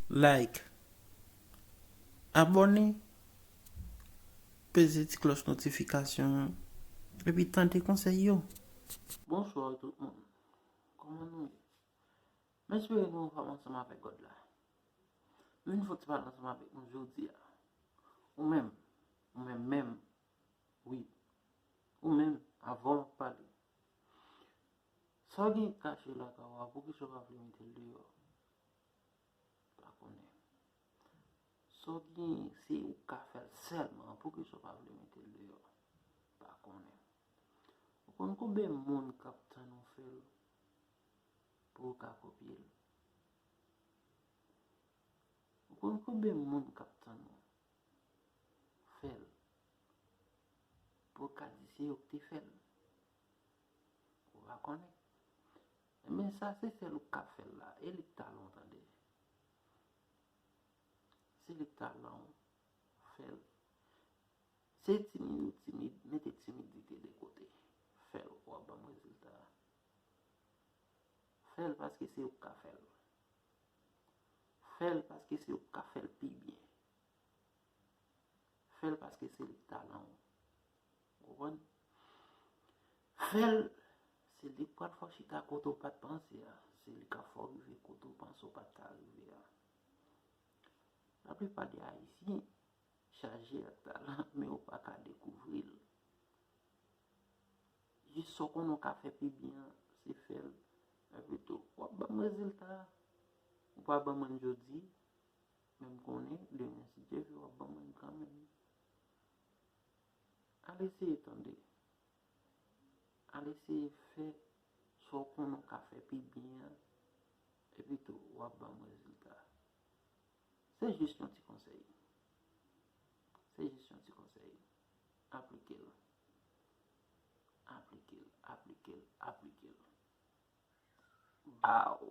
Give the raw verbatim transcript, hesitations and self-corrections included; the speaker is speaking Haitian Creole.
Like, abòne, peze ti klòch notifikasyon an, epi tande konsèy yo. Bonswa tout moun. Kòman nou ye? M espere nou anfòm ansanm avèk God la. M vin fè ti pale ansanm avèk nou jodi a. Ou menm, ou menm menm, wi. Ou menm, avan w ap pale. Sa w gen kache lakay w a, poukisa w pa vle mete l deyò? Pa konnen. Sa w gen, se ou k ka fè l sèlman, poukisa w pa vle mete l deyò? Pa konnen. Ou konn konbyen moun k ap tann ou fè l pou w ka kopye l? Ou konn konbyen moun k ap tann ou fè l pou w ka di se yo k te fè l? Ou pa konnen. Ebyen, sa se sèl ou k ka fè l la. E li k talan w, tande. Se li k talan w. Fè l. Se timid ou timid, mete timidite de kote. Fè l, w ap ban m rezilta a. Fè l paske se ou k ka fè l. Fè l paske se ou k ka fè l pi byen. Fè l paske se li k talan w. Ou konprann? Fè l, se li k pral fè w chita kote w pa t panse a. Se li k ap fè w rive kote w panse w pa t ka rive a. Laplipa de Ayisyen chaje ak talan, men yo pa ka dekouvri l. Jis sa w konnen w ka fè pi byen an, se fè l. Epi tou, w ap ban m rezilta a. Ou pa ban mwen l jodi, men m konnen demen, si Dye vle, w ap ban mwen l kanmenm. Al eseye tande. Al eseye fè sa w konnen w ka fè pi byen an, epi tou, w ap ban m rezilta. Se jis yon ti konsèy. Se jis yon ti konsèy. Aplike l. Aplike l, aplike l, aplike l. Baw!